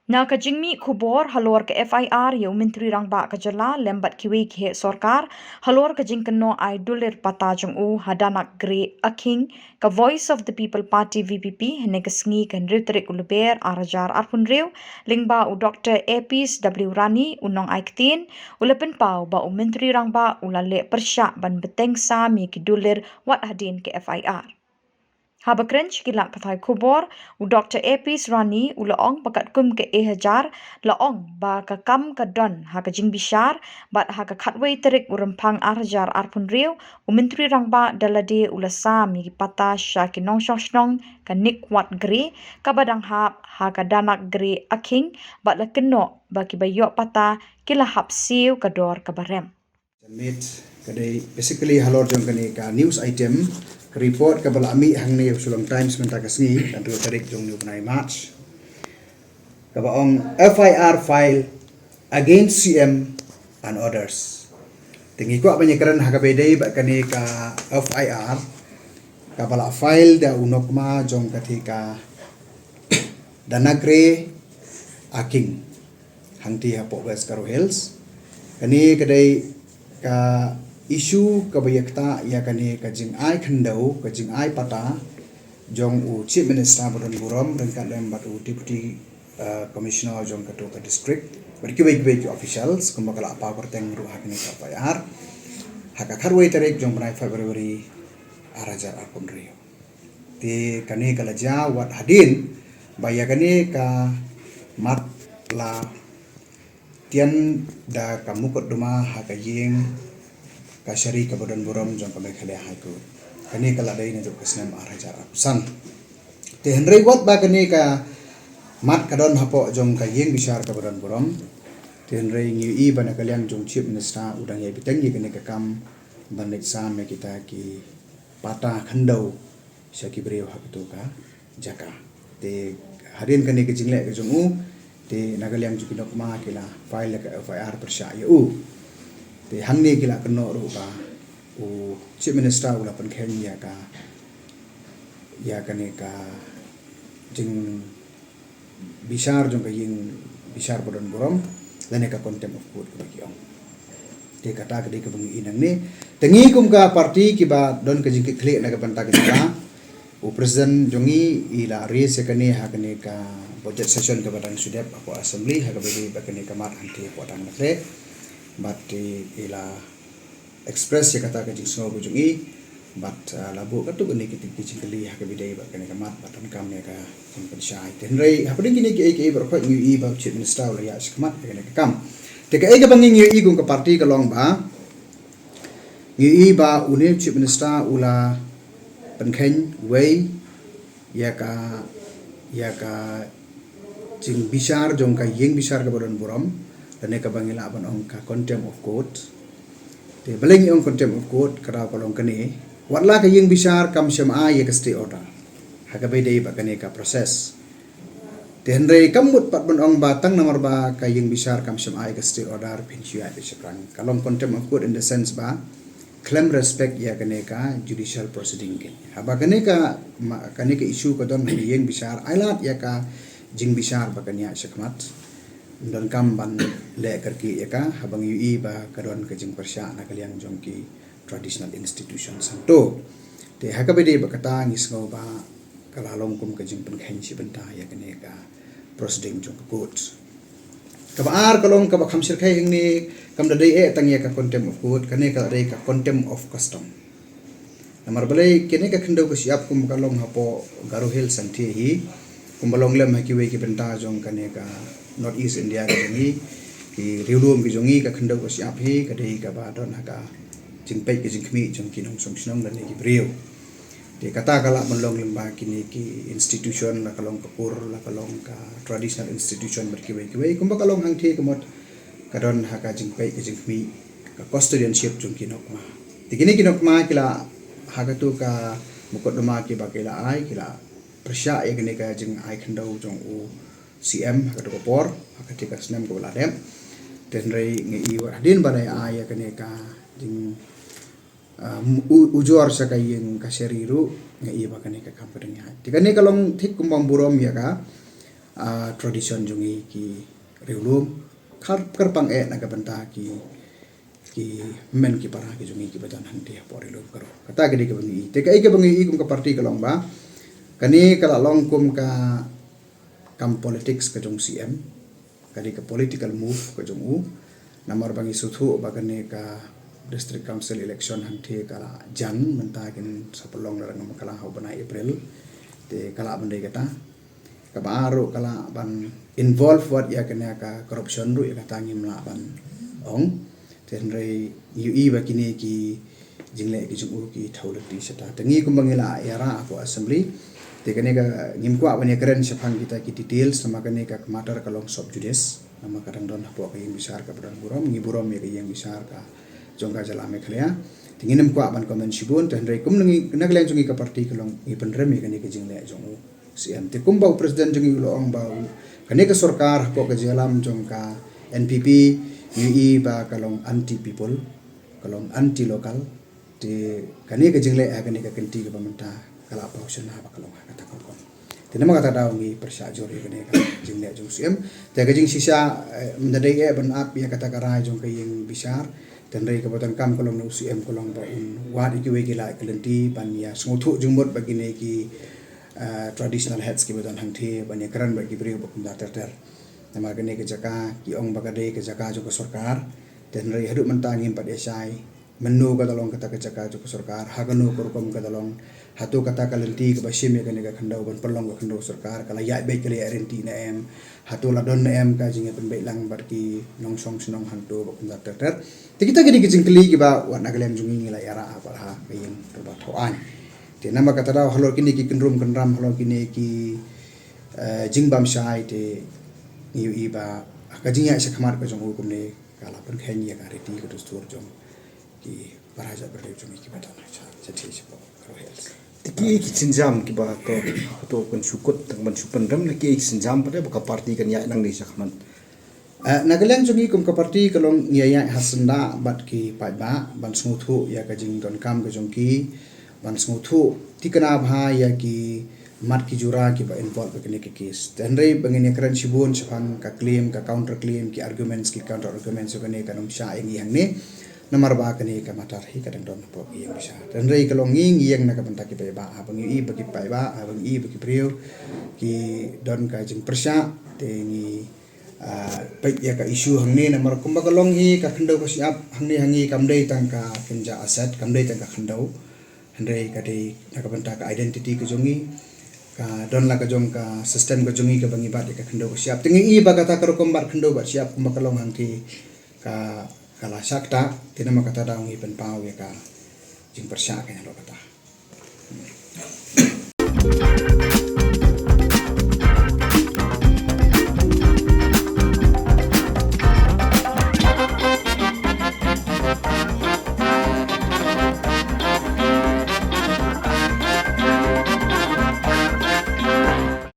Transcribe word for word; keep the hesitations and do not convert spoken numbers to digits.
Na ka jingmih khubor halor ka F I R ïa u Myntri Rangbah ka jylla lem bad kiwei ki heh sorkar halor ka jingkynnoh ai dulir pata jong u ha Danakgre Akhing, ka Voice of the People Party, V P P, hynne ka sngi, ka hynriew tarik u Lber ar hajar arphew hynriew, lyngba u Doktor Apis W Rani, u nongai ktien, u la pynpaw ba u Myntri Rangbah u la leh pyrshah ban bteng sam ïa ki dulir wat hadien ka F I R. Haba kren sha ki lad pathai khubor, u Doktor Apis Rani u la ong ba katkum ka E Hajar la ong ba ka kam ka don ha ka jingbishar, bad ha ka khatwei tarik u Rymphang ar hajar arphew hynriew, u Myntri Rangbah da lade u la sam ïa ki pata sha ki nongshong shnong ka Nikwatgre, kaba dang hap ha ka Danakgre Akhing, bad la kynnoh ba kiba ïoh pata ki la hap siew ka dor kaba rem. Janmiet, ka dei basically halor jong kane ka news item, ka report kaba la mih hangne ha Shillong Times mynta ka sngi, ka hynriew tarik jong une u bnai March, kaba ong F I R file against C M and others. Te ngi kwah ban ïakren ha kaba ïadei bad kane ka F I R kaba la file da u nongkma jong kata ka Danakgre Akhing, hangta hapoh West Garo Hills. Kane ka dei ka issue kaba ïa ktah ïa kane ka jingai khyndew, ka jingai pata jong u Chief Minister ba don burom ryngkat lem bad u Deputy, uh, Commissioner jong kato ka district, bad kiwei kiwei ki officials, kumba ka la paw kyrteng ruh ha kane ka F I R ha ka khatwei tarik jong bnai February ar hajar arphew hynriew. Te kane ka la jia wat hadien ba ïa kane ka mat la tian da ka mukotduma ha ka ïing kashari kaba don burom jong ka Meghalaya High Court. Kane ka la dei naduh ka snem ar hajar arphew san. Te hynrei wat ba kane ka mat ka don hapoh jong ka ïing bishar kaba don burom, te hynrei ngi ïohi ba na ka liang jong Chief Minister u dang ïai bteng ïa kane ka kam ban leit sam ïa kita ki pata khyndew sha ki briew ha kato ka jaka. Te hadien kane ka jingleh ka jong u, te na ka liang jong ki nongkma ki la file ïa ka F I R pyrshah ïa u. Te hangne ki la kynnoh ruh ba u Chief Minister u la pynkheiñ ïa ka, ïa kane ka jing bishar jong ka ïing bishar ba don burom, lane ka contempt of court kaba ki ong. Te kata ka dei kaba ngi i nangne. Te ngi kum ka party kiba don ka jingkitkhlieh na ka bynta ka jylla, u president jong ngi i la raise ïa kane ha kane ka budget session kaba dang shu dep hapoh assembly, ha kaba dei ba kane ka mat hangta hapoh Danakgre. Bad i la express ïa kata ka jingsngew ka jong i, bad, ah, la buh katto katne ki jingkylli ha kaba ïadei bad kane ka mat bad donkam ïa ka jingpynshai. Te hynrei hapdeng kine kiei kiei baroh ngi ïohi ba u Chief Minister u la ïaid shakhmat ïa kane ka kam. Te kaei kaba ngi ïohi kum ka party ka long ba ngi ïohi ba une u Chief Minister u la pynkheiñ wei ïa ka, ïa ka jingbishar jong ka ïing bishar kaba don burom, lane kaba ngi lah ban ong ka contempt of court. Te balei ngi ong contempt of court, ka daw ka long kane, wat la ka ïing bishar kam shym ai ïa ka stay order ha kaba ïadei bad kane ka process. Te hynrei kam mut pat ban ong ba tang namar ba ka ïing bishar kam shym ai ïa ka stay order phin shu ïaid beit shaphrang. Ka long contempt of court in the sense ba khlem respect ïa kane ka judicial proceeding. Haba kane ka, ma, kane ka issue ka don ha ka ïing bishar, ai lad ïa ka jingbishar ba kan ïaid shakhmat, donkam ban leh kyrkieh ïa ka, haba ngi ïohi ba ka don ka jingpyrshah na ka liang jong ki traditional institution sangto. Te ha kaba ïadei bad kata ngi sngew ba ka la long kum ka jingpynkheiñ shi bynta ïa kane ka proceeding jong ka court. Kaba ar ka long kaba kham shyrkhei hangne, kam da dei eh tang ïa ka contempt of court, kane ka la dei ka contempt of custom. Namar balei, kane ka khyndew ka shyiap kumba ka long hapoh Garo Hills sangthie hi, kumba long lem ha kiwei ki bynta jong kane ka North East India ka jong ngi, ki riewlum ki jong ngi, ka khyndew ka shyiap hi ka dei kaba don ha ka jingpeit ka jingkhmih jong ki nongshong shnong lane ki briew. Te kata ka lah ban long lyngba kine ki institution, la ka long ka kur, la ka long ka traditional institution bad kiwei kiwei, kumba ka long hangthie ka mut ka don ha ka jingpeit ka jingkhmih, ka custodianship jong ki nongkma. Te kine ki nongkma ki la ha kato ka mukotduma kiba ki la ai, ki la pyrshah ïa kane ka jingai khyndew jong u C M ha kato ka por, ha kata ka snem kaba la dep. Te hynrei ngi i wat hadien ba la ai ïa kane ka jing, um, u-, ujor sha ka ïing kashari ruh, ngi i ba kane ka kam ka dang ïaid. Te kane ka long thik kumba burom ïa ka, ah, tradition jong ngi ki riewlum, kyrpang eh na ka bynta ki, ki hynmen ki para ki jong ngi kiba don hangtei hapoh riewlum ka ruh. Kata ka dei kaba ngi i. Te kaei kaba ngi i kum ka party ka long ba kane ka la long kum ka kam politics ka jong CM, ka dei ka political move ka jong u. Namar ba ngi sngewthuh ba kane ka District Council election hangtei ka la jang, mynta kin sa pynlong la rang ma ka la ha u bnai April. Te ka la ban dei kata. Kaba ar ruh ka la ban involve wat ïa kane ka corruption ruh, ïa kata ngim lah ban ong. Te hynrei ngi ïohi ba kine ki jingleh ki jong u ki thaw lynti shata. Te ngi kumba ngi la ïa rah hapoh assembly, te kane ka ngim kwah ban ïa kren shaphang kita ki details, namar kane ka matter ka long sub judice. Namar ka dang don hapoh ka ïing bishar kaba don burom, ngi burom ïa ka ïing bishar ka jong ka jylla Meghalaya. Te ngim kwah ban comment shibun, te hynrei kum ngi, na ka liang jong ngi ka party ka long ngi pynrem ïa kane ka jingleh jong u CM. Te kumba u president jong ngi u la ong ba u, kane ka sorkar hapoh ka jingïalam jong ka NPP, ngi i ba ka long anti people, ka long anti local. Te kane ka jingleh ha kane ka kynti kaba mynta ka la paw shynna ba ka long ha kata ka rukom. Te namar kata daw ngi pyrshah jur ïa kane ka jingleh jong u CM. Te ka jingshisha, eh, mynta dei eh ban ap ïa kata ka rai jong ka ïing bishar. Te hynrei kaba donkam ka long na u CM ka long ba un wad ïa kiwei ki lad ki lynti ban ïa sngewthuh jingmut bad kine ki, eh, traditional heads kiba don hangtei, ban ïa kren bad ki briew ba kumta ter ter. Namar kane ka jaka ki ong ba ka dei ka jaka jong ka sorkar. Te hynrei haduh mynta ngim pat ïa shai mynno ka da long kata ka jaka jong ka sorkar, ha kano ka rukom ka da long, hato kata ka lynti kaba shim ïa kane ka khyndew ban pynlong ka khyndew sorkar ka la ïaid beit, ka la ïaid ryntih ne em, hato la don ne em ka jingïapynbeit lang bad ki nongshong shnong hangto ba kumta ter ter. Te kita ki dei ki jingkylli kiba wat na ka liang jong ngi ngi la ïa rah ha ka ïing dorbar thaw aiñ. Te namar kata daw halor kine ki kynrum kynram, halor kine ki, eh, jingbam shai, te ngi ïohi ba ka jingïaid shakhmat ka jong u kumne ka la pynkheiñ ïa ka riti ka dustur jong ki para jait bynriew jong ngi kiba don ha sha, sha, sha, sha Garo Hills. Te kiei ki sienjam kiba ka, to kan shu kut tang ban shu pynrem, ne kiei ki sienjam pat ba ka party kan ïaid nangne shakhmat? Eh, na ka liang jong ngi kum ka party ka long ngi ïaid ha syndah bad ki paidbah ban sngewthuh ïa ka jingdonkam ka jong ki, ban sngewthuh thikna bha ïa ki mat ki jura kiba involve ha kane ka case. Te hynrei ba ngin ïa kren shibun shaphang ka claim, ka counter claim, ki arguments, ki counter arguments, ïa kane kan ym shah ïa ngi hangne. Namar ba kane ka matter hi ka dang don hapoh ka ïing bishar. Te hynrei ka long ngi, ngi ïeng na ka bynta ki paidbah, haba ngi i ba ki paidbah, haba ngi i ba ki briew ki don ka jingpyrshah, te ngi, ah, peit ïa ka issue hangne, namar kumba ka long hi ka khyndew ka shyiap hangne ha ngi kam dei tang ka kynja asset, kam dei tang ka khyndew. Hynrei ka dei na ka bynta ka identity ka jong ngi, ka don la ka jong ka system ka jong ngi kaba ngi bat ïa ka khyndew ka shyiap. Te ngi i ba kata ka rukom bat khyndew bat shyiap kumba ka long hangtei ka, ka la shah kata, te namar kata daw ngi pynpaw ïa ka jingpyrshah ka ïa la kata.